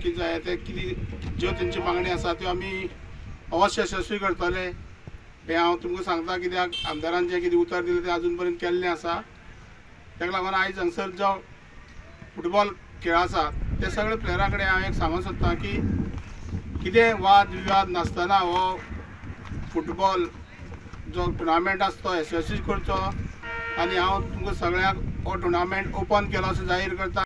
कितें जाय तें कितें ज्यो तेंची मागणी आसा त्यो आमी अवश्य यशस्वी करतले हें हांव तुमकां सांगता. कित्याक आमदारान जें कितें उतर दिलें तें आजून पर्यंत केल्लें आसा. ताका लागून आयज हांगसर जो फुटबॉल खेळ आसा ते सगळे प्लेयरां कडेन हांव एक सांगूंक सोदतां की कितें वाद विवाद नासतना हो फुटबॉल जो टुर्नामेंट आसा तो यशस्वी करचो आनी हांव तुमकां सगळ्यांक हो टुर्नामेंट ओपन केलो असो जाहीर करता.